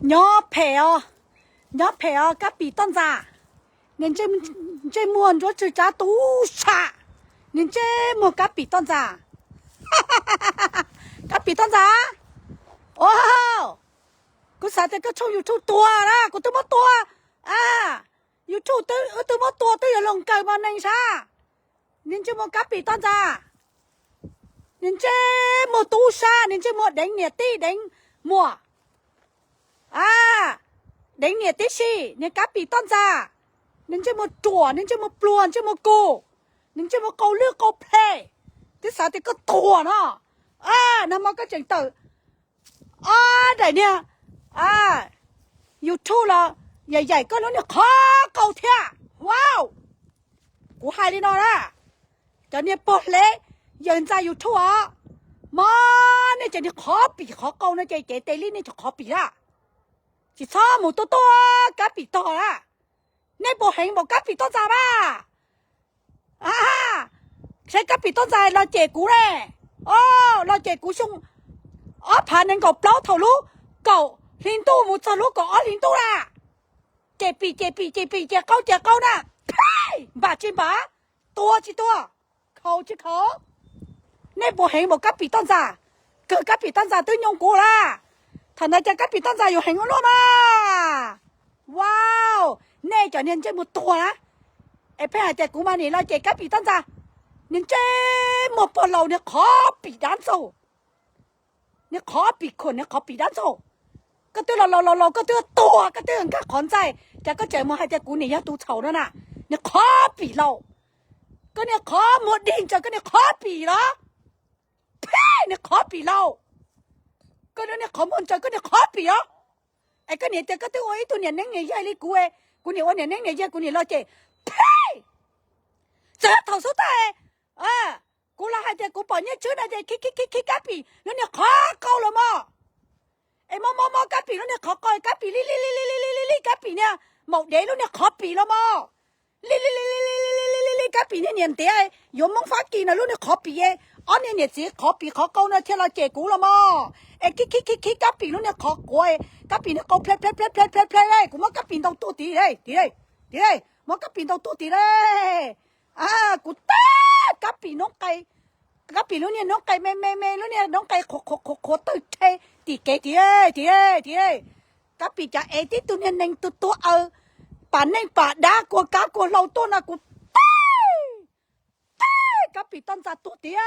Nyob phem os, nyob phem os Kab Pim Toj Ntxas. Niag ntsej muag nruab tswg tsab tub sam, niag ntsej muag Kab Pim Toj Ntxas. Kab Pim Toj Ntxas, kuv xav tias koj tshooj YouTube tuag na, kuv twb muab tua. YouTube wb twb muab tua twb yuav luag kaw mas neeg sab. Niag ntsej muag Kab Pim Toj Ntxas, niag ntsej muag tub sab, niag ntsej muag deev niam tij deev muam, deev niam tib si, niag Kab Pim Toj Ntxas. Niag ntsej muag ruam, niag ntsej muag pluag, ntsej muag kus, niag ntsej muag qau lwj qau ple. Twb xav tias koj tuag no, nag hmo koj tseem tawm ob daim niag YouTube los yaim yaim koj lub niag qhov qau thiab. Wow, kuv hais li no na, cov niag pog hle yawg ntxa YouTube os, mob nej cov niag qhov pim qhov qau no ces cev tes li nej cov qhov pim na. Tsis txhob mus tua tua Kab Pim Toj na. Nej puas heev npaum Kab Pim Toj Ntxas mas? Saib Kab Pim Toj Ntxas los cem kuv ne. Los cem kuv xyoo ob phav nees nkaum plaub thaum lub kaum hli ntuj mus txog lub kaum ob hli ntuj na. Cem pim cem pim cem pim cem qau cem qau na. Phem, npam tsis npam, tua tsis tua, khaus tsis khaus. Nej puas heev npaum Kab Pim Toj Ntxas? Kawg Kab Pim Toj Ntxas twb nyoo kuv lawm. Thaum ntawd cas Kab Pim Toj Ntxas yuav heev ua luaj mas? Wow, nej cov niag ntsej muag tuag na. Es pheej hais tias kuv mas nim los cem Kab Pim Toj Ntxas. Niag ntsej muag pog laus, niag qhov pim dab ntxaug, niag qhov pim khuam, niag qhov pim dab ntxaug. Koj twb los laus laus laus koj twb tuag, koj twb nkag qhov ntxaij, cas koj tseem mus hais tias kuv nim yog tus txhaum no na? Niag qhov pim laus, koj niag qhov muag dig ntsaws, koj niag qhov pim los. Phem, niag qhov pim laus, koj niag qhov muag ntsaws, koj niag qhov pim los. Es koj nim tias koj twb ua ib tug niam neeb niam yaig li kuv, kuv nim ua niam neeb niam yaig kuv nim los cem. Phem, txawm thaum xub thawj kuv los hais tias kuv pom Nyiaj Tswb no ces khib khib khib khib Kab Pim lub niag qhov qau los mog. Es mob mob mob Kab Pim lub niag qhov qau, Kab Pim li li li li li li li li Kab Pim niag maum dev lub niag qhov pim los mog. Li li li li li li li li li Kab Pim niag niam ntiav yuav Hmoob Fab Kis no lub niag qhov pim, ob niag niam txiv qhov pim qhov qau no thiaj los cem kuv los mog. Es khib khib khib khib Kab Pim lub niag qhov quav, Kab Pim niag qau plhe plhe plhe plhe plhe plhe, kuv muab Kab Pim ntaus tuag tid, tid, muab Kab Pim ntaus tuag tid lauj. Kuv teb Kab Pim noob qes, Kab Pim lub niag noob qes me me me, lub niag noob qes qhuav qhuav qhuav tawg rhe tim kev tid, tid, tid. Kab Pim cov ev tib tug niag neeg tus tuag aws, pam neej pam dab kuag kab kuag hlau tuaj no kuv teb, teb Kab Pim Toj Ntxas tuag tid,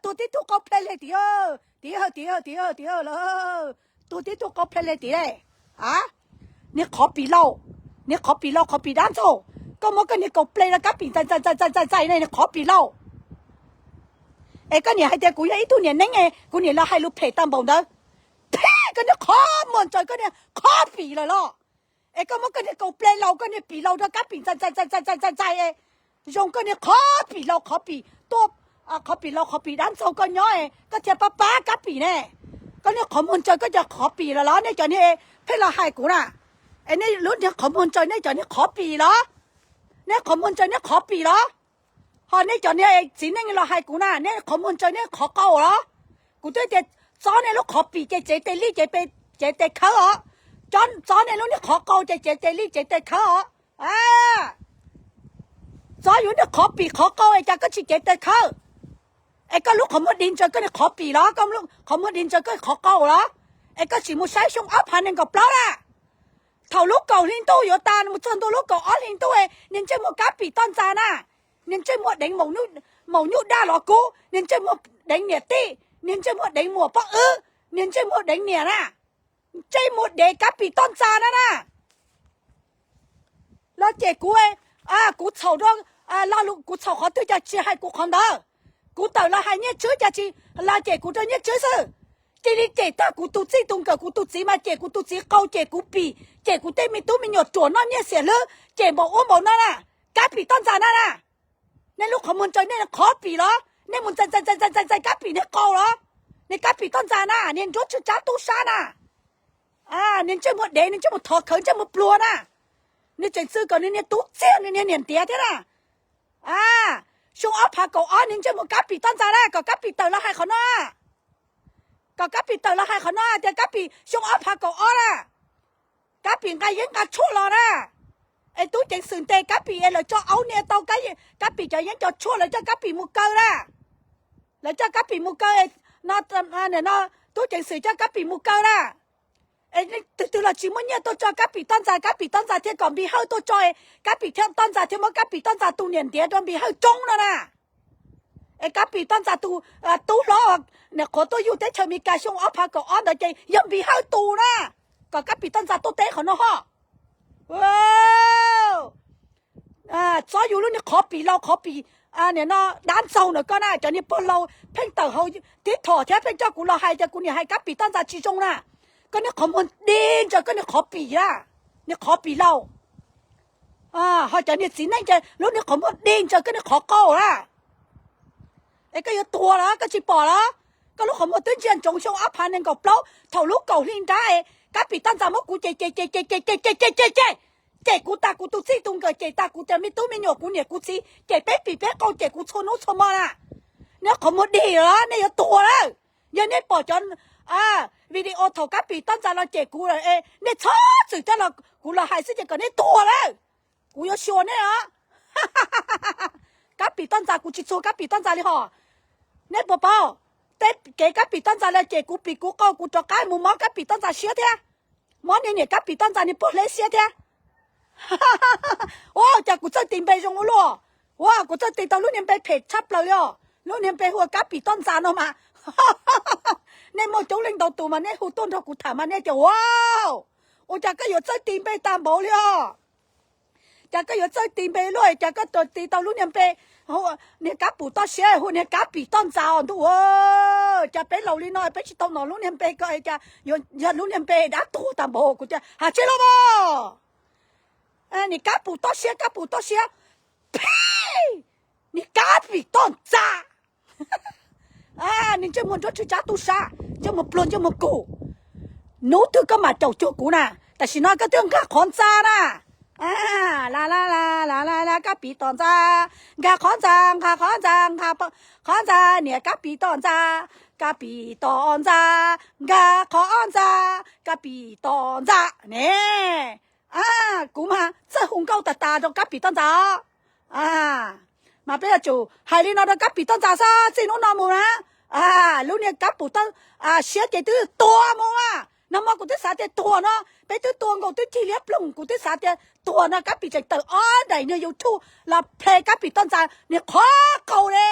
tuag tib tug qau plhe hle tid, tid, tid, tid, tid lawm, tuag tib tug qau plhe hle tid lauj. Niag qhov pim laus, niag qhov pim laus qhov pim dab ntxaug, koj muab koj niag kaus plhe rau Kab Pim ntxais ntxais ntxais ntxais ntxais ne, niag qhov pim laus. Es koj niam hais tias kuv yog ib tug niam neeb, kuv niam los hais lus phem tag npaum ntawd. Phem, koj niag qhov muag ntsaws, koj niag qhov pim lawm los. Es koj muab koj niag kaus plhe laus, koj niag pim laus rau Kab Pim ntxais ntxais ntxais ntxais ntxais ntxais es, zoo koj niag qhov pim laus qhov pim tuaj, qhov pim laus qhov pim dab ntxaug koj nyob, koj thiaj pab pab Kab Pim ne. Koj niag qhov muag ntsaws, koj cov qhov pim lawm los, nej cov niag pheej los hais kuv na. Es nej lub niag qhov muag ntsaws, nej cov niag qhov pim los, nej qhov muag ntsaws, nej qhov pim los. Ho nej cov niag txiv neej los hais kuv na, nej qhov muag ntsaws, nej qhov qau los. Kuv twb tias txob nej lub qhov pim ces cev tes lij cev tes khawb os. Txob nej lub niag qhov qau ces cev tes lij cev tes khawb os. Txob yus niag qhov pim qhov qau es cas koj tsis cev tes khawb? Es koj lub qhov muag dig ntsaws koj niag qhov pim los, koj qhov muag dig ntsaws koj qhov qau los? Es koj sim mus saib xyoo ob phav nees nkaum plaub na. Thaum lub kaum hli ntuj yuav tas mus txog ntua lub kaum ob hli ntuj, niag ntsej muag Kab Pim Toj Ntxas na, niag ntsej muag deev maum nyuj daj los kub, niag ntsej muag deev niam tij, niag ntsej muag deev muam poj wb, niag ntsej muag deev niam na, ntsej muag dev Kab Pim Toj Ntxas na na. Los cem kuv, kuv txhaum rau, kuv txhaum qhov twg cas tsis hais kuv qhov ntawd. Kuv tawm los hais Nyiaj Tswb cas tsis los cem kuv rau Nyiaj Tswb xwb. Cia li cem tag kuv tus txij tus nkawm, kuv tus txiv mas cem kuv tus txiv qau, cem kuv pim, cem kuv tej me tub me nyuam ruam noj nyiaj xiam hlwb, cem npaum ub npaum no na. Kab Pim Toj Ntxas na na, nej lub qhov muag ntsaws nej qhov pim los? Nej mus ntxais ntxais ntxais ntxais ntxais Kab Pim niag qau los? Niag Kab Pim Toj Ntxas na, niag nruab tswg tsab tub sab na, niag ntsej muag dev, niag ntsej muag thov khawv, ntsej muag pluag na. Nws tseem txwj kom nws niag tub txiag, nws niag niam ntiav thiab na. Xyoo ob phav kaum ob niag ntsej muag Kab Pim Toj Ntxas na, kom Kab Pim tawm los hais qhov no, kom Kab Pim tawm los hais qhov no tias Kab Pim xyoo ob phav kaum ob na, Kab Pim nqa yeeb nqa tshuaj los na. Es tub ceev xwm ntes Kab Pim es lawv tso aub nias tau Kab Pim cov yeeb cov tshuaj, lawv coj Kab Pim mus kaw na. Lawv coj Kab Pim mus kaw, no, tub ceev xwm coj Kab Pim mus kaw na. Es twg twg los tsis muaj nyiaj tuaj tso Kab Pim Toj Ntxas, Kab Pim Toj Ntxas thiaj kom Npis Hawj tuaj tso, Kab Pim Toj Ntxas thiaj muab Kab Pim Toj Ntxas tus niam ntiav rau Npis Hawj tsoob no na. Es Kab Pim Toj Ntxas tus tub hlob, niam qhuav tuaj yug teb chaws Amelikas xyoo ob phav kaum ob ntawd ces yog Npis Hawj tus na, kom Kab Pim Toj Ntxas tuaj teb qhov no ho. Txob yus lub niag qhov pim laus, qhov pim, nim no dab ntxaug ntawm koj na, cov niag pog laus pheej tawm hauv tib thom thiab pheej coj kuv los hais tias kuv niam hais Kab Pim Toj Ntxas tsis zoo na. Koj niag qhov muag dig ntsaws koj niag qhov pim na, niag qhov pim laus. Ho cov niag txiv neej ces lub niag qhov muag dig ntsaws koj niag qhov qaug na. Es koj yuav tuag los koj tsis pom los? Koj lub qhov muag twb ntsia ntsoov xyoo ob phav nees nkaum plaub thaum lub kaum hli nrab es Kab Pim Toj Ntxas muab kuv cem cem cem cem cem cem cem cem cem, cem kuv tas kuv tus txij tus nkawm, cem tas kuv cov me tub me nyuam, kuv niam kuv txiv, cem peb pim peb qau, cem kuv txhua hnub txhua hmo na. Nej qhov muag dig los nej yuav tuag lawm. Yog nej pom cov video thaum Kab Pim Toj Ntxas los cem kuv lawm es nej txhob txwm coj los kuv los hais xwb ces kom nej tuag lawm. Kuv yuav xyuas nej os. Kab Pim Toj Ntxas kuv tsis txuag Kab Pim Toj Ntxas li hos. Nej puas paub, tej kev Kab Pim Toj Ntxas los cem kuv pim kuv qau, kuv rov qab mus mob Kab Pim Toj Ntxas siab thiab, mob niag niam Kab Pim Toj Ntxas niag pog hleb siab thiab. Ua cas kuv txawj tis npe zoo ua luaj? Ua kuv txawj tis tau lub niag npe phem tshaj plaws li os. Lub niag npe hu ua Kab Pim Toj Ntxas no mas. Nej muaj coob leej ntau tus mas nej hu tuaj nrog kuv tham mas nej tias, Wow, ua cas koj yuav txawj tis npe tag npaum li os? Cas koj yuav txawj tis npe luaj, cas koj tis tau lub niag npe, niag Kab Pim Toj Siab hu niag Kab Pim Toj Ntxas os ntuj. Cas peb laus li no peb tsis tau hnov lub niag npe ko, cas yog lub niag npe dab tuag tag npaum? Kuv tias, Has tsis los mas, niag Kab Pim Toj Siab, Kab Pim Toj Siab, phij, niag Kab Pim Toj Ntxas. Niag ntsej muag nruab tswv tsab tub sab, ntsej muag pluag ntsej muag kus. Hnub twg koj mam caum cuag kuv na, tam sim no koj twb nkag qhov ntxa na. La la la la la la, Kab Pim Toj Ntxas, nkag qhov ntxa, nkag qhov ntxa, nkag qhov ntxa, niam Kab Pim Toj Ntxas, Kab Pim Toj Ntxas, nkag qhov ntxa, Kab Pim Toj Ntxas ne. Kuv mas txawj hu nkauj tas tas rau Kab Pim Toj Ntxas os. Mas peb yuav tsum hais li no rau Kab Pim Toj Ntxas xwb, txij hnub no mus na, lub niag Kab Pim Toj Siab ces twb tuag mus a. Nag hmo kuv twb xav tias tuag no, peb twb tua nkaus twb cig liab ploog, kuv twb xav tias tuag no Kab Pim tseem tawm ob daim niag YouTube los plhe Kab Pim Toj Ntxas niag qhov qaug li.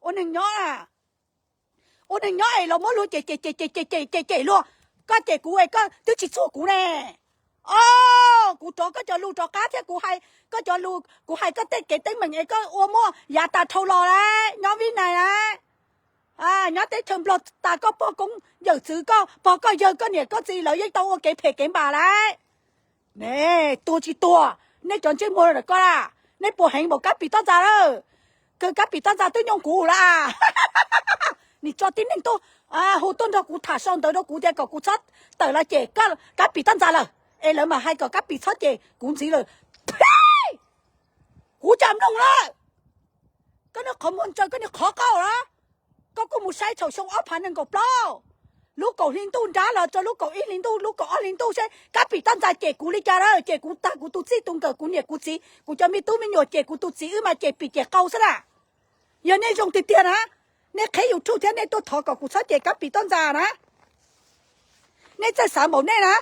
Ua neeg nyob, ua neeg nyob es los muab luag cem cem cem cem cem cem cem luag. Koj cem kuv es koj twb tsis txuag kuv ne. O, kuv rov koj cov lus rov qab thiab, kuv hais koj cov lus, kuv hais koj tej kev teeb meem es koj ua muaj yav tas dhau los lawm nyob Vib Nais lawm. Nyob teb chaws Nplog tas koj pog koob yawm txwv koj, pog koj yawg koj niam koj txiv lawv yeej tau ua kev phem kev npam lawm. Ne, tuag tsis tuag, nej cov ntsej muag ntawm koj na, nej puas heev npaum Kab Pim Toj Ntxas lawm? Kawg Kab Pim Toj Ntxas twb nyoo kuv lawm. Nim tso tib neeg tuaj hu tuaj nrog kuv tham sau ntawv rau kuv tias kom kuv txhob tawm los cem Kab Pim Toj Ntxas lawm, es lawv mam hais kom Kab Pim txhob cem kuv ntxiv lawm. Phij! Kuv cas mloog lawm. Koj niag qhov muag ntsaws koj niag qhov qaug lawm. Koj kuj mus saib thaum xyoo ob phav nees nkaum plaub, lub kaum hli ntuj nrab los rau lub kaum ib hli ntuj, lub kaum ob hli ntuj seb Kab Pim Toj Ntxas cem kuv li cas lawm, cem kuv tag kuv tus txij tus nkawm, kuv niam kuv txiv, kuv cov me tub me nyuam, cem kuv tus txiv wb mas cem pim cem qau xwb na. Yog nej zoo tiag tiag na, nej qheb YouTube thiab nej tuaj thov kom kuv txhob cem Kab Pim Toj Ntxas na. Nej txawj xav npaum nej na,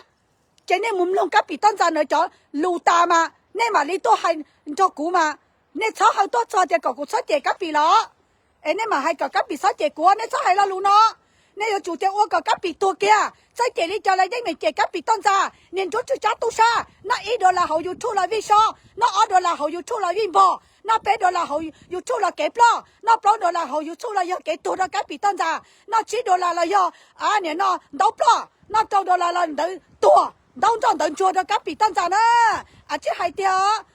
ces nej mus mloog Kab Pim Toj Ntxas ntawd cov lus tas mas nej mam li tuaj hais nrog kuv mas. Nej txhob hawv tuaj txog tias kom kuv txhob cem Kab Pim los, es nej mam hais kom Kab Pim txhob cem kuv, nej txhob hais lo lus no. Nej yuav tsum tias ua kom Kab Pim tuag kiag, txawj cem li cas los yeej meem cem Kab Pim Toj Ntxas niag nruab tswv tsab tub sab. Noj ib dollar hauv YouTube los vij sob, noj ob dollar hauv YouTube los vij npog, noj peb dollar hauv YouTube los kev ploj, noj plaub dollar hauv YouTube los yog kev tuag rau Kab Pim Toj Ntxas, noj tsib dollar los yog, a, niam no ntaub ploj, noj rau dollar los ntawd tuag, ntaub nroj ntawd ntsuag rau Kab Pim Toj Ntxas na. A, tsis hais tiag,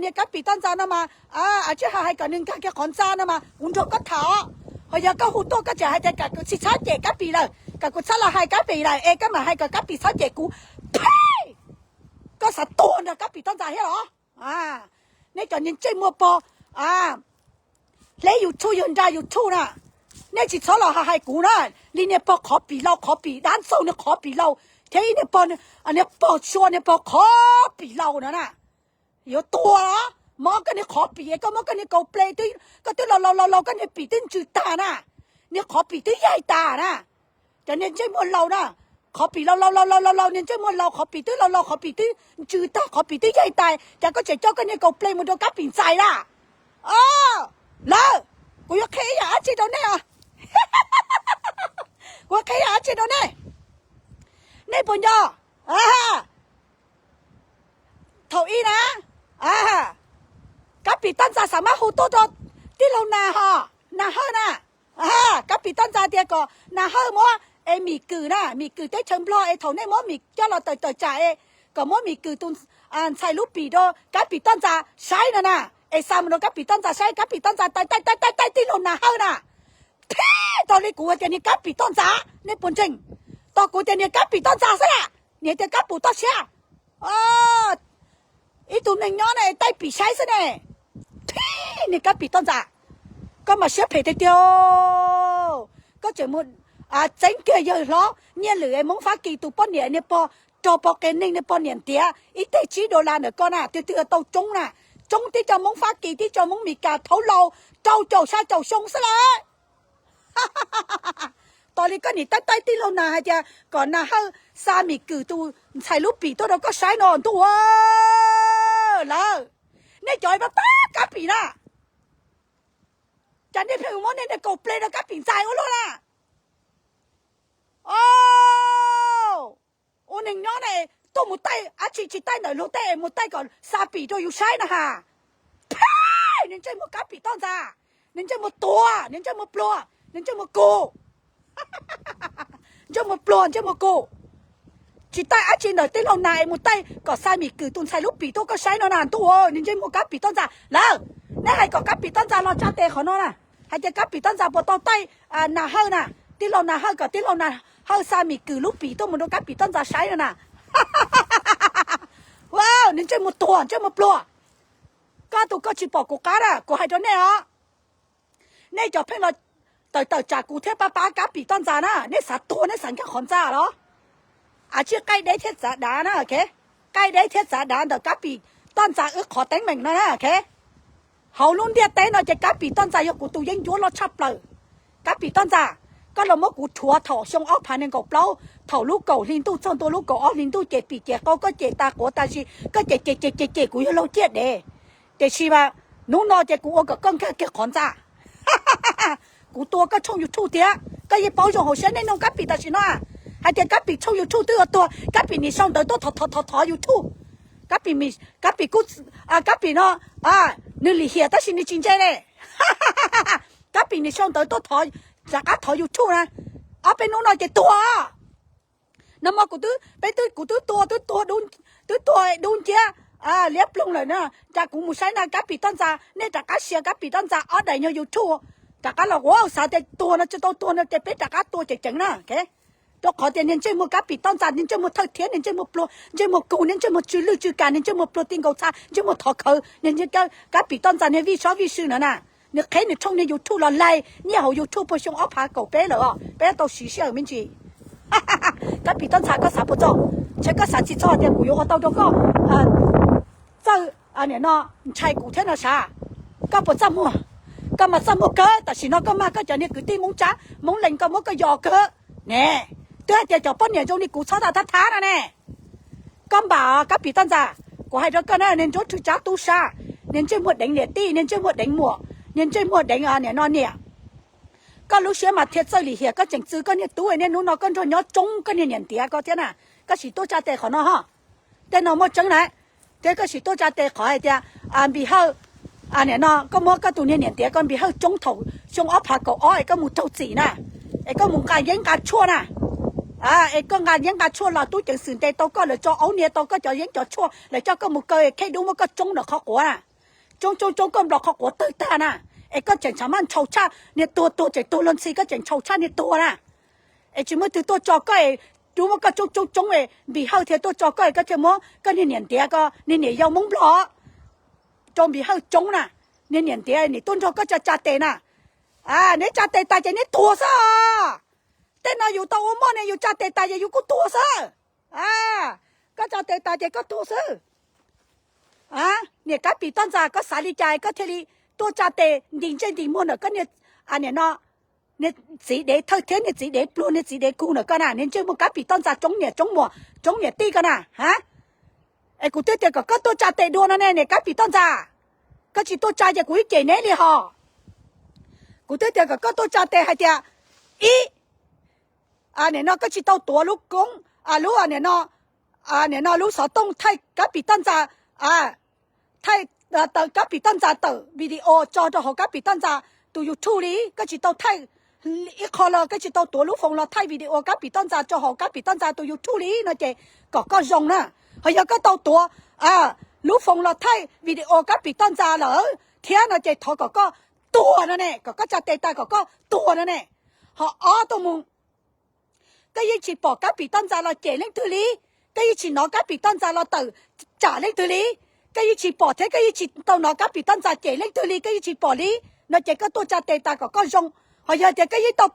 niag Kab Pim Toj Ntxas no mas, a, tsis hais hais kom nws nkag kiag qhov ntxa no mas kuv nrog koj tham os. Ho yog koj hu tuaj koj tseem hais tias kom kuv tsis txhob cem Kab Pim lawm, kom kuv txhob los hais Kab Pim lawm, es koj mam hais kom Kab Pim txhob cem kuv. Phij! Koj xav tuag nrog Kab Pim Toj Ntxas thiab los? Nej cov niag ntsej muag pog, a, hleb YouTube yawg nra YouTube na, nej tsis txhob los hais kuv na. Li niag pog qhov pim lau, qhov pim dab ntxaug, niag qhov pim lau, Thiab ib niag pog, niag pog sua niag pog qhov pim laus no na, yuav tuag los? Mob koj niag qhov pim es koj muab koj niag kaus ple, koj twb laus laus laus laus koj niag pim twb ntsws tag na, niag qhov pim twb yaig tas na. Cov niag ntsej muag laus na, qhov pim laus laus laus laus laus laus, niag ntsej muag laus qhov pim twb laus laus qhov pim twb ntsws tag qhov pim twb yaig tas, cas koj tseem coj koj niag kaus ple mus rau kab pim ntxais na? Lawm, kuv yuav qhia ib yam dab tsi rau nej os. Kuv yuav qhia ib yam dab tsi rau nej. Nej puas nco? Thaum ub na, kab pim toj ntxas xav mas hu tuaj rau tij laug Nas hos, Nas Hawj na. Kab pim toj ntxas tias kom Nas Hawj muab es Mim Kwm na, Mim Kwm teb chaws Nplog es thaum nej muab Mim coj los tawm tawm tsam es kom muab Mim Kwm tus ntxhais lub pim rau kab pim toj ntxas saib no na. Es xa mus rau kab pim toj ntxas saib, kab pim toj ntxas taij taij taij taij taij tij laug Nas Hawj na. Thib tau li kuv tias niag kab pim toj ntxas, nej puas ntseeg? Tau kuv tias niag kab pim toj ntxas xwb na, niag tias kab pim toj siab. Ib tug neeg nyob ne taij pim saib xwb ne. Thib niag kab pim toj ntxas, koj mas siab phem tiag tiag. Koj tseem mus txeeb kiag yawg hlob Nyiaj Lwm es Hmoob Fab Kis tus poj niam niag pog rog pog qias neeg niag poj niam ntiav ib teg tsib dollar ntawm koj na, twg twg tau tsoob na. Tsoob tib co Hmoob Fab Kis tib co Hmoob Mes Kas thaum laus rau caum xya caum xyoo xwb lawm. Tos li koj nim taij taij tij laug Nas hais tias kom Nas Hawj xa Mim Kwm tus ntxhais lub pim tuaj rau koj saib no ntuj lawm. Nej cov pab pab kab pim na, cas nej pheej muab nej niag kaus ple rau kab pim ntxais ua luaj na. Ua neeg nyob ne, tuaj mus taij dab tsi tsis taij ntawm luag tej es mus taij kom xa pim rau yus saib na has. Pheb, niag ntsej muag kab pim toj ntxas, niag ntsej muag tuag, niag ntsej muag pluag, niag ntsej muag kus. Ntsej muag pluag ntsej muag kus. Tsis taij dab tsi ntawm tij laug Nas es mus taij kom xa Mim Kwm tus ntxhais lub pim tuaj koj saib no na ntuj, niag ntsej muag kab pim toj ntxas lawm. Nej hais kom kab pim toj ntxas los tsa tes qhov no na, hais tias kab pim toj ntxas puas tau taij Nas Hawj na, tij laug Nas Hawj kom tij laug Nas Hawj xa Mim Kwm lub pim tuaj mus rau kab pim toj ntxas saib no na. Niag ntsej muag tuag ntsej muag pluag. Koj tus koj tsis pom kuv qab na, kuv hais rau nej os. Nej cov pheej los tawm tawm tsam kuv thiab pab pab kab pim toj ntxas na, nej xav tuag nej xav nkag qhov ntxa los? Ab, tsib qaib deb thiab txav dav na, qaib deb thiab txav dav ntawm kab pim toj ntxas wb qhov teeb meem no na. Hauv lub ntiaj teb no ces kab pim toj ntxas yog kuv tus yeeb ncuab loj tshaj plaws. Kab pim toj ntxas, koj los muab kuv rhuav thaum xyoo ob phav nees nkaum plaub, thaum lub kaum hli ntuj txog ntua lub kaum ob hli ntuj ces pim ces qau koj cem tas quav tas zis, koj cem cem cem cem cem kuv yog laug ciaj dev. Tiam sis mas hnub no ces kuv ua kom koj nkag kiag qhov ntxa. Kuv tua koj tshooj YouTube thiab, koj yeej paub zoo hauv siab nej noog kab pim tam sim no hais tias kab pim tshooj YouTube twb yuav tuag, kab pim nim sau ntawv tuaj thov thov thov YouTube. Kab pim, kab pim kuj, kab pim no, nws lim hiam tab sis nws tsis ntse ne. Kab pim nim sau ntawv tuaj thov, rov qab thov YouTube na. Ob peb hnub no ces tuag. Nag hmo kuv twb, peb twb, kuv twb tua, twb tua, twb tua dub nciab liab ploog lawm na. Cas kuv mus saib na kab pim toj ntxas, nej rov qab share kab pim toj ntxas ob daim nyuag YouTube, rov qab los ua xav tias tuag no tsis tau tuag no ces peb rov qab tua ceev ceev na. Rau qhov tias niag ntsej muag kab pim toj ntxas, niag ntsej muag thawj thiab, niag ntsej muag pluag, ntsej muag kus, niag ntsej muag tsw lwj tsw kas, niag ntsej muag pluag ti nkaus txha, ntsej muag thov khawv, niag kab pim toj ntxas niag vij sob vij sw na na. Nws qheb nws tshooj niag YouTube los laig nyiaj hauv YouTube puag xyoo ob phav kaum peb lawm os, peb tau siv sij hawm me ntsis. Kab pim toj ntxas koj xav puas txog? Ntshe koj xav tsis txog tias kuv yuav ua tau rau koj txawj, nim no ntshai kuv thiab no sav. Koj puas txaj muag? Koj mas txaj muag kawg, tam sim no koj mag koj cov niag kwv tij Hmoob Tsab Hmoob Lees koj muab koj yos kawg ne. Twb hais tias cov poj niam zoo li kuv txhob tau thab thab no ne. Koj npam kab pim toj ntxas, kuv hais rau koj na niag nruab rhwv tsab tub sab, niag ntsej muag deev niam tij, niag ntsej muag deev muam, niag ntsej muag deev nim no niam. Koj lub siab mas thiaj txawj lim hiam, koj tseem txwv koj niag tub, niaj hnub no koj nrog nyob tsoob koj niag niam ntiav koj thiab na. Koj sim tuaj tsa tes qhov no ho. Tej no muaj tseeb na. Thiab koj sim tuaj tsa tes qhov hais tias Npis Hawj, nim no koj muab koj tus niag niam ntiav koj Npis Hawj tsoob thaum xyoo ob phav kaum ob es koj mus raug txim na, es koj mus nqa yeeb nqa tshuaj na. Es koj nqa yeeb nqa tshuaj los tub ceev xwm ntes tau koj, lawv tso aub niag tau koj cov yeeb cov tshuaj, lawv coj koj mus kaw es khej dub muab koj tsoob ntawm qhov quav na. Tsoob tsoob tsoob koj nplos qhov quav tawg tag na. Es koj tseem tshav maj ntshaus tshaj, niag tuag tuag tseem tuag luag ntxhi koj tseem ntshaus tshaj niag tuag na. Es tsis muaj twg tuaj tso koj es, tub muab koj tsoob tsoob tsoob es Npis Hawj thiaj tuaj tso koj es koj thiaj muab koj niag niam ntiav koj niag niam yau Hmoob Nplog rau Npis Hawj tsoob na. Niag niam ntiav nim tuaj nrog koj tsa tsa tes na. Neb tsa tes tas ces neb tuag xwb. Tej no yus tau ua moj ne, yus tsa tes tas ces yus kuj tuag xwb. A, koj tsa tes tas ces koj tuag xwb. A, niam Kab Pim Toj Ntxas, koj xav li cas koj thiaj li tuaj tsa tes ntis ntsej ntis muag ntawm koj niag, a, niam no, niag txiv dev thawj thiab niag txiv dev pluag niag txiv dev kug ntawm koj na, niag ntsej muag Kab Pim Toj Ntxas tsoob niam tsoob muam tsoob niam tij koj na, a? Es kuv twb tias kom koj tuaj tsa tes dua no ne, niam Kab Pim Toj Ntxas, koj tsis tuaj tsa ces kuv ib cem neb li hos. Kuv twb tias kom koj tuaj tsa tes hais tias, ib, nim no koj tsis tau tuav lub koob, lub, nim no, nim no lub xov tooj thaij Kab Pim Toj Ntxas, thaij, taw Kab Pim Toj Ntxas tawm video tso rau hauv Kab Pim Toj Ntxas tus YouTube li, koj tsis tau thaij ib qho los koj tsis tau tuav lub foos los thaij video Kab Pim Toj Ntxas rau hauv Kab Pim Toj Ntxas tus YouTube li no ces kom koj zoo na. Ho yog koj tau tuav lub foos los thaij video Kab Pim Toj Ntxas lawm thiab no ces thov kom koj tuag no ne, kom koj tsa tes tas kom koj tuag no ne. Ho ob tuaj mus, koj yeej tsis pom Kab Pim Toj Ntxas los cem leej twg li, koj yeej tsis hnov Kab Pim Toj Ntxas los tawm tsam leej twg li, koj yeej tsis pom thiab koj yeej tsis tau hnov Kab Pim Toj Ntxas cem leej twg li, koj yeej tsis pom li no ces koj tuaj tsa tes tas kom koj zoo. Ho yog tias koj yeej tau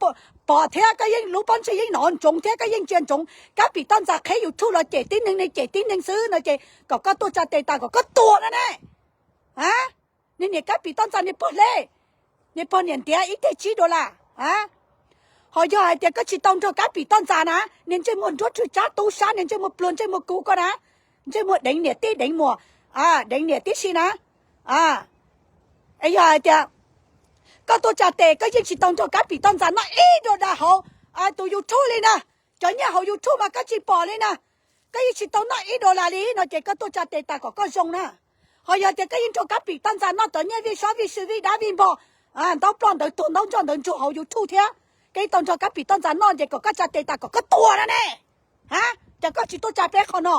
pom thiab koj yeej lub pob ntseg yeej hnov ntsoov thiab koj yeej ntsia ntsoov Kab Pim Toj Ntxas qheb YouTube los cem tib neeg ne, cem tib neeg xwb no ces kom koj tuaj tsa tes tas kom koj tuag no ne. A, niag niam Kab Pim Toj Ntxas niag pog hle, niag pog niam ntiav ib teg tsib dollar. A, ho yog hais tias koj tsis tau nrog Kab Pim Toj Ntxas na, niag ntsej muag nruab rwg tsab tub sab, niag ntsej muag pluag ntsej muag kug koj na, ntsej muag deev niam tij deev muam, deev niam tib si na. Es yog hais tias koj tuaj tsa tes koj yeej tsis tau nrog Kab Pim Toj Ntxas noj ib dollar hauv tus YouTube li na. Cov nyiaj hauv YouTube mas koj tsis pom li na. Koj yeej tsis tau noj ib dollar li no ces koj tuaj tsa tes tas kom koj zoo na. Ho yog tias koj yeej nrog Kab Pim Toj Ntxas noj cov nyiaj vij sob vij sw vij dab vij npog, ntaub ploj ntawd tuag ntaub ntsoj ntawd ntsuag hauv YouTube thiab, koj yeej tau nrog Kab Pim Toj Ntxas noj ces kom koj tsa tes tas kom koj tuag na ne. A, cas koj tsis tuaj tsa peb qhov no?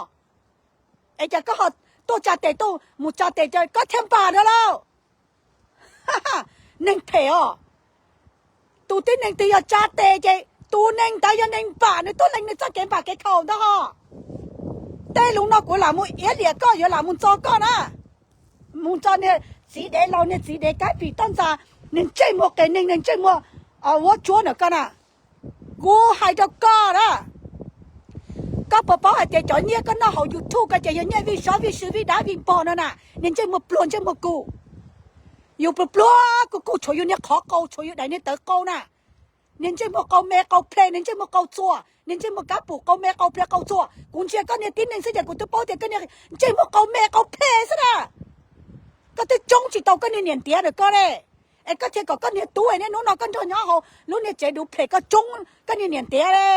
Es cas koj ho tuaj tsa tes tuaj mus tsa tes koj thiaj npam no lauj? Neeg phem os. Tus tib neeg twg yog tsa tes ces tus neeg ntawd yog neeg npam, nws tuaj lees nws txoj kev npam kev khaum ntag hos. Tej lus no kuv lam mus iab liam koj, yuav lam mus ntxo koj na. Mus ntxo niag txiv dev laus, niag txiv dev Kab Pim Toj Ntxas, niag ntsej muag qias neeg, niag ntsej muag vuab tsuab ntawm koj na. Kuv hais rau koj na, koj puas paub hais tias cov nyiaj koj noj hauv YouTube ko ces yog nyiaj vij sob vij sw vij dab vij npog no na, niag ntsej muag pluag ntsej muag kug. Yus pluag pluag kuj kuj tshuav yus niag qhov qau, tshuav yus daim niag tawv qau na. Niag ntsej muag qau me qau ple, niag ntsej muag qau txuas, niag ntsej muag kab pum qau me qau ple qau txuas. Kuv ntsia koj niag tib neeg xwb ces kuv twb paub tias koj niag ntsej muag qau me qau ple xwb na. Koj twb tsoob tsis tau koj niag niam ntiav ntawm koj ne. Es koj thiaj kom koj niag tub niaj hnub no koj nrog nyob hauv lub niag tsev duv phem koj tsoob koj niag niam ntiav ne.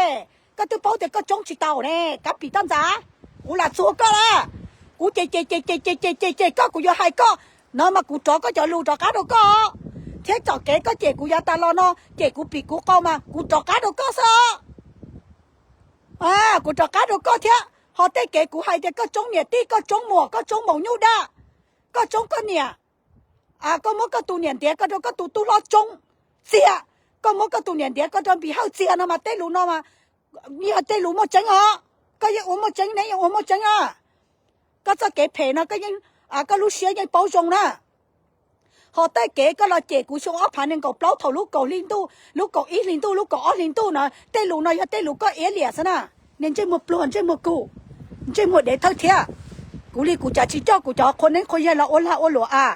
Koj twb paub tias koj tsoob tsis tau ne, Kab Pim Toj Ntxas. Kuv lam txuag koj lawm. Kuv cem cem cem cem cem cem cem koj, kuv yuav hais koj no mas kuv rov koj cov lus rov qab rau koj, thiab txoj kev koj cem kuv yav tas los no, cem kuv pim kuv qau mas kuv rov qab rau koj xwb. Kuv rov qab rau koj thiab. Ho tej kev kuv hais tias koj tsoob niam tij, koj tsoob muam, koj tsoob maum nyuj daj, koj tsoob koj niam, koj muab koj tus niam ntiav ko rau koj tus tub hlob tsoob txiag, koj muab koj tus niam ntiav ko rau Npis Hawj txiag no mas tej lus no mas yog tej lus muaj tseeb os. Koj yeej ua muaj tseeb, neb yeej ua muaj tseeb a. Koj txoj kev phem no koj yeej, koj lub siab yeej paub zoo na. Ho tej kev koj los cem kuv xyoo ob phav nees nkaum plaub thaum lub kaum hli ntuj, lub kaum ib hli ntuj, lub kaum ob hli ntuj no, tej lus no yog tej lus koj iab liam xwb na. Niag ntsej muag pluag, ntsej muag kug, ntsej muag dev thawj thiab. Kuv li kuv cas tsis coj kuv cov qhua neeb qhua yaig los ua lag ua luam a.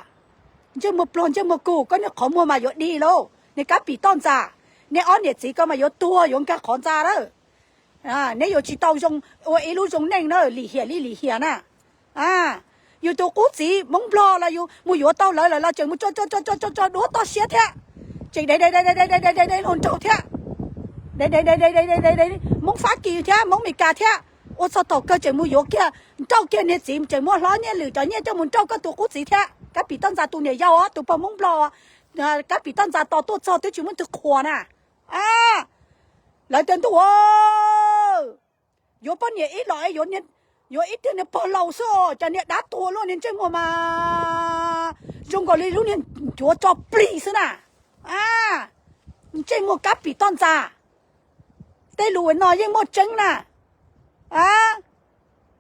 Ntsej muag pluag, ntsej muag kug, koj niag qhov muag mas yuav dig lauj. Niag Kab Pim Toj Ntxas, neb ob niam txiv ko mas yuav tuag yuav nkag qhov ntxa lawm. Neb yuav tsis tau zoo ua ib lub zoo neej na, lim hiam li lim hiam na. Yus tus qub txiv Hmoob Nplog los yus mus yuav tau lawv lawm los tseem mus tso tso tso tso duab toj siab thiab, tseem de hluas nraug thiab, de Hmoob Fab Kis thiab Hmoob Mes Kas thiab. Ua txog thaum kawg tseem mus yuav kiag, nrauj kiag niag txiv, tseem muab hlob nyiaj lwm cov nyiaj coj mus nrauj koj tus qub txiv thiab. Kab Pim Toj Ntxas tus niam yau, tus pog Hmoob Nplog, Kab Pim Toj Ntxas tos tuaj txog twb tsis muaj tug qhuas na. Lawv tias ntuj, yuav poj niam ib los, yuav ib tug niag pog laus xwb, cas niag dab tuag luaj, niag ntsej muag mas zoo nkaus li lub niag ncuav tso plig xwb na. Ntsej muag Kab Pim Toj Ntxas, tej lus no yeej muaj tseeb na.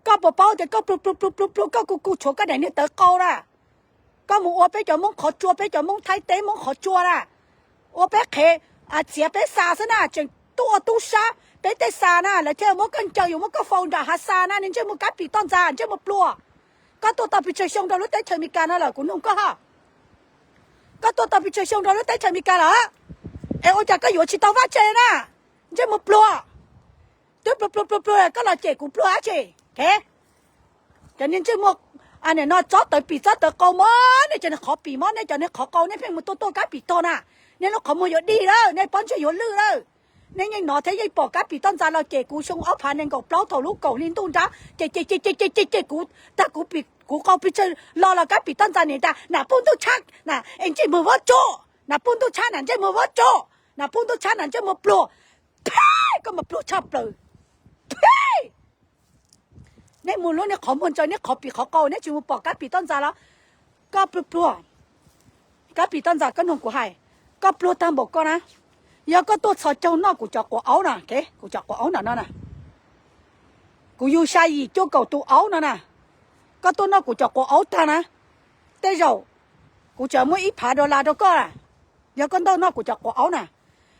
Koj puas paub tias koj pluag pluag pluag pluag pluag, koj kuj kuj tshuav koj daim niag tawv qau na. Koj mus ua peb cov Hmoob qhov tsua, peb cov Hmoob Thaib teb Hmoob qhov tsua na, ua peb qhev, txiav peb xa xwb na, tseem tuaj ua tub sab, Peb tej xa na lawv thiaj muab koj ncaws, yuav muab koj faus nram hav xa na, niag ntsej muag Kab Pim Toj Ntxas, ntsej muag pluag. Koj tuaj tau pes tsawg xyoo rau lub teb chaws Amelikas no lawm, kuv nug koj hos. Koj tuaj tau pes tsawg xyoo rau lub teb chaws Amelikas lawm, es ua cas koj yuav tsis tau vaj tse na? Ntsej muag pluag. Twb pluag pluag pluag pluag koj los cem kuv pluag dab tsi? Cov niag ntsej muag, nim no tsob tawv pim tsob tawv qau mob, nej cov niag qhov pim mob, nej cov niag qhov qau, nej pheej mus tuaj tuaj Kab Pim Toj na, nej lub qhov muag yuav dig lawm, nej pob ntseg yuav lwj lawm. Nej yeej hnov thiab yeej pom Kab Pim Toj Ntxas los cem kuv xyoo ob phav nees nkaum plaub thaum lub kaum hli ntuj nrab, cem cem cem cem cem cem kuv tag, kuv pim kuv qau pes tsawg lo los Kab Pim Toj Ntxas niam tas, nas puj ntuj tshab na, es ntsej muag vuab tsuj, nas puj ntuj tshab na, ntsej muag vuab tsuj, nas puj ntuj tshab na, ntsej muag pluag. Phij, koj mas pluag tshaj plaws. Phij, nej mus lub niag qhov muag ntsaws, nej qhov pim qhov qau, nej tsis mus pom Kab Pim Toj Ntxas los? Koj pluag pluag. Kab Pim Toj Ntxas, koj nug kuv hais, koj pluag tag npaum koj na, yog koj tuaj txhos caug noj kuv cov quav aub na, kuv cov quav aub ntawm no na, kuv yug xya yim cuaj kaum tus aub no na, koj tuaj noj kuv cov quav aub tag na, tej zaum kuv tseem muab ib phav dollar rau koj, yog koj tuaj noj kuv cov quav aub na.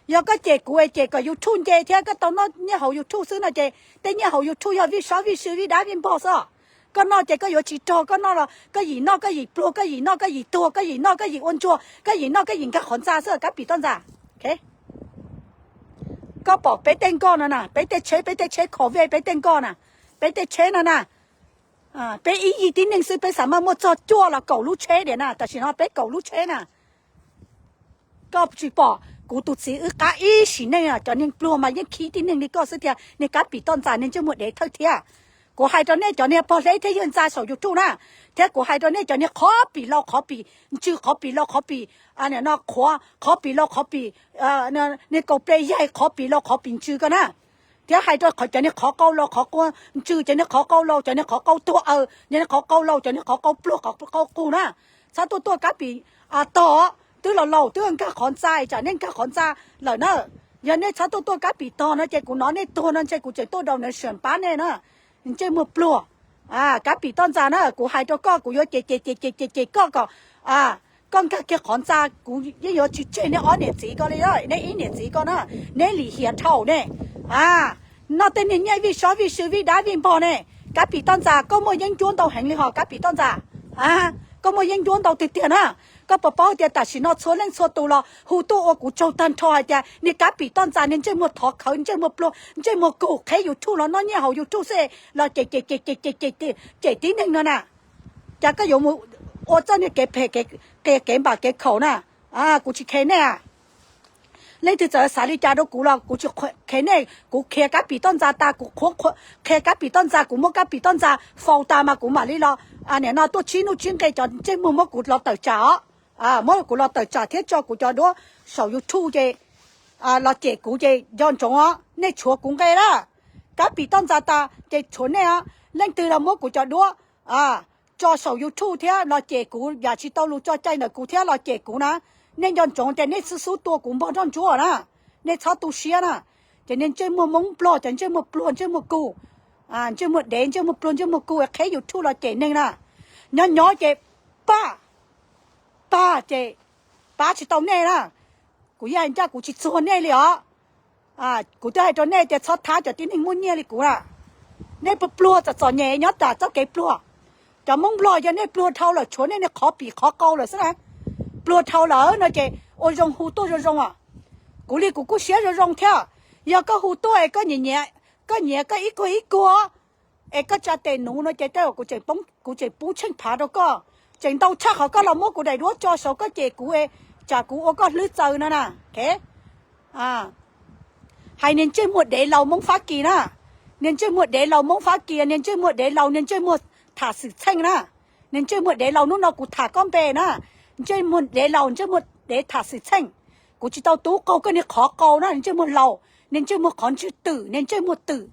Yog koj cem kuv es cem kom YouTube nce thiab koj tau noj nyiaj hauv YouTube xwb no ces tej nyiaj hauv YouTube yog vij sob vij sw vij dab vij npog xwb. Koj noj ces koj yuav tsis rog, koj noj los koj yim noj koj yim pluag, koj yim noj koj yim tuag, koj yim noj koj yim ua ntsuag, koj yim noj koj yim nkag qhov ntxa xwb Kab Pim Toj Ntxas. Koj pom peb tej nkoj no na, peb tej tsheb, peb tej tsheb khov vej, peb tej nkoj na, peb tej tsheb no na, peb ib yig tib neeg xwb peb xav mas muaj txog cuaj los kaum lub tsheb diam na, tam sim no peb kaum lub tsheb na. Koj tsis pom kuv tus txiv wb qab ib sim neej, cov niag pluag mas yeej khib tib neeg li koj xwb tiag, niag Kab Pim Toj Ntxas, niag ntsej muag dev thawj thiab. Kuv hais rau nej cov niag pog hleb thiab yawg ntxa saum YouTube na, thiab kuv hais rau nej cov niag qhov pim lau qhov pim ntsws, qhov pim lau qhov pim, no qhuav, qhov pim lau qhov pim, niag kaus ples yaig, qhov pim lau qhov pim ntsws ko na, thiab hais rau cov niag qhov qau lau qhov qau ntsws, cov niag qhov qau lau, cov niag qhov qau tuag aws, cov niag qhov qau lau, cov niag qhov qau pluag qhov qau qus na, txhob tuaj tuaj Kab Pim Toj, twb los laus twb nkag qhov ntxa, tsam nej nkag qhov ntxa lawm na. Yog nej txhob tuaj tuaj Kab Pim Toj no ces kuv hnov nej tuag no ntshe kuv tseem tuaj donation pab nej na. Ntsej muag pluag. Kab Pim Toj Ntxas na, kuv hais rau koj, kuv yuav cem cem cem cem cem cem koj kom koj nkag kiag qhov ntxa, kuv yeej yuav tsis tseg nej ob niam txiv ko li, nej ib niam txiv ko na, neb lim hiam dhau ne. Noj tej niag nyiaj vij sob vij sw vij dab vij npog ne. Kab Pim Toj Ntxas, koj muaj yeeb ncuab ntau heev li hos Kab Pim Toj Ntxas. Koj muaj yeeb ncuab ntau tiag tiag na. Koj puas paub tias tam sim no txhua leej txhua tus los hu tuaj ua kuv tsaug tag nrho hais tias niag Kab Pim Toj Ntxas niag ntsej muag thov khawv, ntsej muag pluag, ntsej muag kus, qheb YouTube los noj nyiaj hauv YouTube xwb los cem cem cem cem cem tib neeg no na. Cas koj yuav mus ua txoj niag kev phem, qias kev npam kev khaum na. Kuv tsis khev nej. Leej twg txawm xav li cas rau kuv los kuv tsis khev nej. Kuv qhia Kab Pim Toj Ntxas tas, kuv qhuav qhia Kab Pim Toj Ntxas, kuv muab Kab Pim Toj Ntxas faus tas mas kuv mam li los, nim no tuaj tsib nuj tsib nqe cov ntsej muag muab kuv los tawm tsam os. Muab kuv los tawm tsam thiab tso kuv cov duab saum YouTube ces los cem kuv ces nco ntsoov os, nej tshuav kuv nqe na. Kab Pim Toj Ntxas tas ces tshuav nej os. Leej twg los muab kuv cov duab tso saum YouTube thiab los cem kuv, yam tsis tau lus tso cai ntawm kuv thiab los cem kuv na, nej nco ntsoov tias nej xub xub tua kuv npog nroj ntsuab na. Nej txhob tu siab na. Ces niag ntsej muag Hmoob Nplog, cov ntsej muag pluag ntsej muag kus, ntsej muag dev ntsej muag pluag ntsej muag kus qheb YouTube los cem neeg na, nyob nyob ces pab, pab ces pab tsis tau nej na. Kuv yeej hais ncaj kuv tsis txuag nej li os. Kuv twb hais rau nej tias txhob thab cov tib neeg muaj nyiaj li kuv na. Nej pluag pluag txom txom nyem nyob tas txoj kev pluag. Cov Hmoob Nplog yog nej pluag dhau lawm tshuav nej niag qhov pim qhov qau lawm xwb na. Pluag dhau lawm no ces ua zoo hu tuaj zoo zoo os. Kuv li kuv kuj siab zoo zoo thiab. Yog koj hu tuaj es koj nyiam nyiam, koj nyiam koj ib kuag ib kuag es koj tsa tes nuv no ces tej zaum kuv tseem pub tsheej phav rau koj, tseem ntau tshaj qhov koj los muab kuv daim duab tso saud koj cem kuv, tsam kuv ua koj hlwb txaws no na. Hais niag ntsej muag dev laus Hmoob Fab Kis na, niag ntsej muag dev laus Hmoob Fab Kis, niag ntsej muag dev laus, niag ntsej muag tham xwm txheej na. Niag ntsej muag dev laus, hnub no kuv tham koj npe na, ntsej muag dev laus, ntsej muag dev tham xwm txheej. Kuv tsis tau tub qaug koj niag qhov qau na, niag ntsej muag laus, niag ntsej muag qhov ntswg twm, niag ntsej muag twm,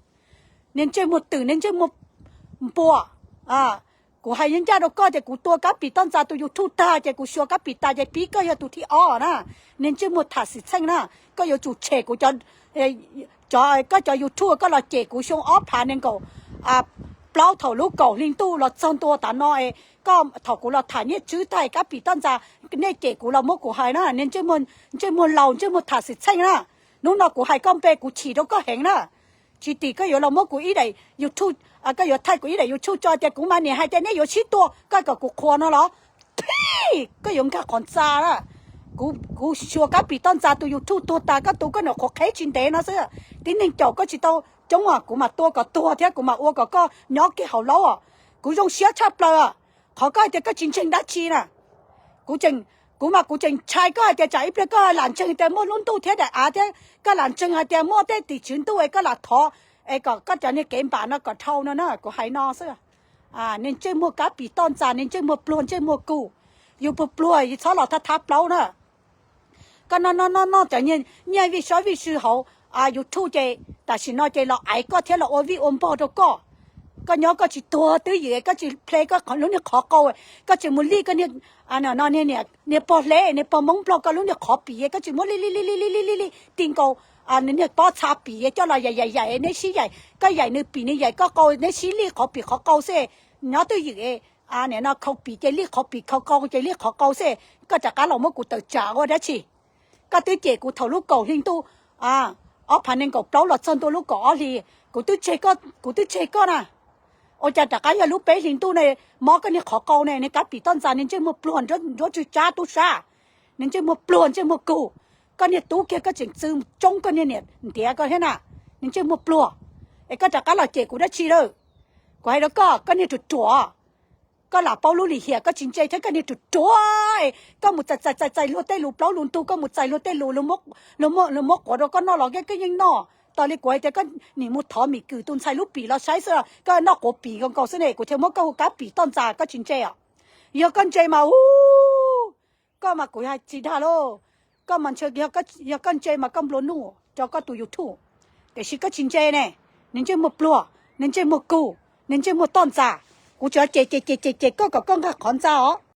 niag ntsej muag twm, niag ntsej muag npua. Kuv hais ncaj rau koj tias kuv tua Kab Pim Toj Ntxas tus YouTube tag ces kuv xyuas Kab Pim tas ces pib koj yog tus thib ob na. Niag ntsej muag tham xwm txheej na, koj yuav tsum tshem kuv cov, koj cov YouTube koj los cem kuv xyoo ob phav nees nkaum plaub thaum lub kaum hli ntuj los txog ntua tav no es koj thaum kuv los tham Nyiaj Tswb tag Kab Pim Toj Ntxas, nej cem kuv los muab kuv hais na, niag ntsej muag laus ntsej muag tham xwm txheej na. Hnub no kuv hais koj npe kuv chim rau koj heev na. Tsis tim koj yuav los muab kuv ib daim YouTube, koj yuav thaij kuv ib daim YouTube tso tias kuv mas niam hais tias neb yuav sib tua, koj kom kuv qhuas no los? Phij, koj yuav nkag qhov ntxa na. Kuv, kuv xyuas Kab Pim Toj Ntxas tus YouTube tuag tas, koj tu koj niam qhuav qheb tsis ntev no xwb. Tib neeg caum koj tsis tau coob os, kuv mam tua kom tuag thiab kuv mam ua kom koj nyob kiag hauv laub os. Kuv zoo siab tshaj plaws. Qhov koj hais tias koj tsis ntseeg dab tsi na, kuv tseem, kuv mas kuv tseem ntshai koj hais tias tsam ib pliag koj lam ntseeg tias muaj lub ntuj thiab daim av thiab, koj lam ntseeg hais tias muaj tej tim tswv ntuj es koj lam thov es kom koj cov niag kev npam no kom dhau no na, kuv hais no xwb. Niag ntsej muag Kab Pim Toj Ntxas, niag ntsej muag pluag ntsej muag kug, yus pluag pluag yus txhob los thab thab plaub na. Koj noj noj noj noj cov nyiaj vij sob vij sw hauv YouTube ces tam sim no ces los aiv koj thiab los ua vij ua npog rau koj. Koj nyob koj tsis tuag twj ywm, koj tsis ple koj lub niag qhov qau, koj tsis mus lij koj niag pog hleb niag pog Hmoob Nplog koj lub niag qhov pim, koj tsis muab lij lij lij lij lij lij lij ti nkaus niag pob txha pim coj los yaim yaim yaim, neb sib yaim, koj yaim nws pim nws yaim koj qau, neb sib lij qhov pim qhov qau xwb. Nyob twj ywm, nim no khau pim ces lij qhov pim, khau qau ces lij qhov qau xwb. Koj rov qab los muab kuv tawm tsam ua dab tsi? Koj twb cem kuv thaum lub kaum hli ntuj ob phav nees nkaum plaub los txog ntua lub kaum ob hli, kuv twb tseg koj, kuv twb tseg koj na. Ua cas rov qab yog lub peb hli ntuj ne, mob koj niag qhov qau ne, niag Kab Pim Toj Ntxas, niag ntsej muag pluag nruab tsw tsab tub sab, niag ntsej muag pluag ntsej muag kug. Koj niag tub kiag koj tseem txw tsoob koj niag niam ntiav koj thiab na, niag ntsej muag pluag. Es koj rov qab los cem kuv dab tsi lawm? Kuv hais rau koj, koj niag ruam ruam, koj lam paub lub lim hiam koj tsis ntse thiab, koj niag ruam ruam. Koj mus txais txais txais txais luag tej lus plaub lus ntug, koj mus txais luag tej lus, luag muab quav rau koj noj los koj yeej noj. Tos li kuv hais tias koj nim mus thov Mim Kwm tus ntxhais lub pim los saib xwb, koj noj quav pim nkaus nkaus xwb ne, kuv thiaj muab koj hu Kab Pim Toj Ntxas, koj tsis ntse os. Yog koj ntse mas u, koj mas kuv hais tsis dag lauj. Koj mas ntshe yog koj ntse mas koj nplua nuj rau koj tus YouTube, tiam sis koj tsis ntse ne. Niag ntsej muag pluag, niag ntsej muag kug, niag ntsej muag toj ntxas. Kuv tsuas cem cem cem cem cem koj kom koj nkag qhov ntxa os.